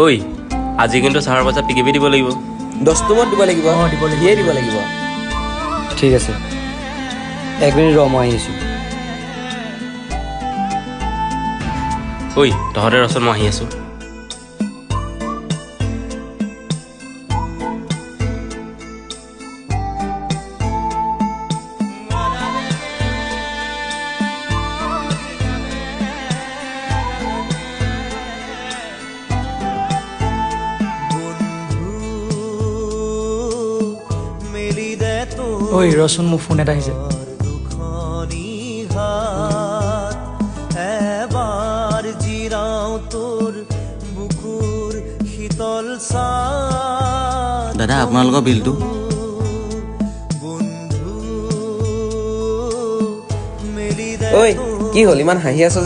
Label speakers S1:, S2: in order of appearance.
S1: ঐ, আজি কিন্তু চাহৰ পইচা পিকিবি দিব লাগিব।
S2: দস্তুমত দিব লাগিব।
S3: অঁ, দিব লাগিব।
S2: সিয়ে দিব লাগিব।
S4: ঠিক আছে, এক মিনিট ৰ, মই আহি আছোঁ।
S1: ঐ, তহঁতে ৰচোন, মই আহি আছোঁ।
S3: ঐ ৰচোন, মোৰ ফোন এটা আহিছে।
S5: এবাৰ জিৰাও তোৰ বুকুৰ শীতল ছাঁ।
S6: দাদা, আপোনালোকৰ বিলটো।
S5: বন্ধু, মেলি দে।
S2: ঐ, কি হ'ল, ইমান হাঁহি আছ?